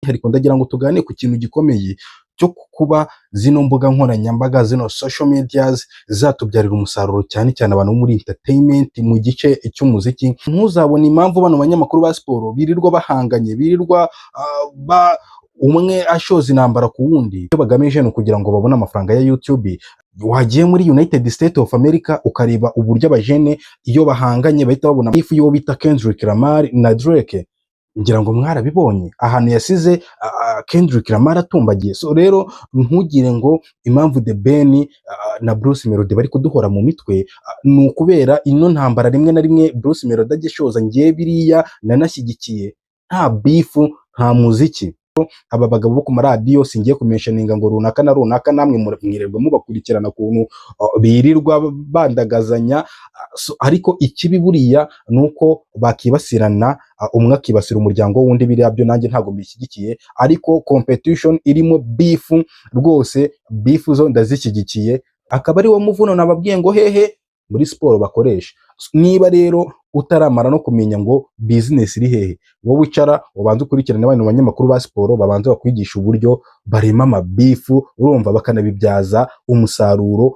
Ariko ndagira ngo tuganire ku kintu gikomeye cyo kuba zino mbuga nkoranyambaga, zino social medias, zatubyarira umusaruro, cyane cyane abantu bo muri entertainment, mu gice cy'umuziki. Ntuzabone impamvu bano banyamakuru ba siporo birirwa bahanganye, birirwa umwe ashoza intambara ku wundi. Icyo bagamije ni ukugira ngo babone amafaranga ya YouTube. Wagiye muri United States of America ukareba uburyo abajene iyo bahanganye bahita babona beef y'uwo bita Kendrick Lamar na Drake. Ngira ngo mwarabibonye ahantu yasize Kendrick Lamar atumbagiye. So rero ntugire ngo impamvu The Ben na Bruce Melody bari kuduhora mu mitwe ni ukubera ino ntambara. Rimwe na rimwe Bruce Melody ajya ashoza, ngiye biriya nanashyigikiye. Nta beef, nta muziki. Aba bagabo bo ku maradiyo, singiye kumentioninga ngo runaka na runaka, namwe mwirirwa mubakurikirana ukuntu birirwa bandagazanya. So, ariko ikibi buriya ni uko bakibasirana, umwe akibasira umuryango w'undi. Biriya byo nanjye ntabwo mbishyigikiye, ariko competition irimo beef, rwose beef zo ndazishyigikiye. Akaba ari wo muvuno nababwiye ngo hehe muri siporo bakoresha. Niba rero utaramara no kumenya ngo business iri hehe, wowe wicara ubanze ukurikirane bano banyamakuru ba siporo, babanze bakwigisha uburyo barema amabeef, urumva, bakanabibyaza umusaruro.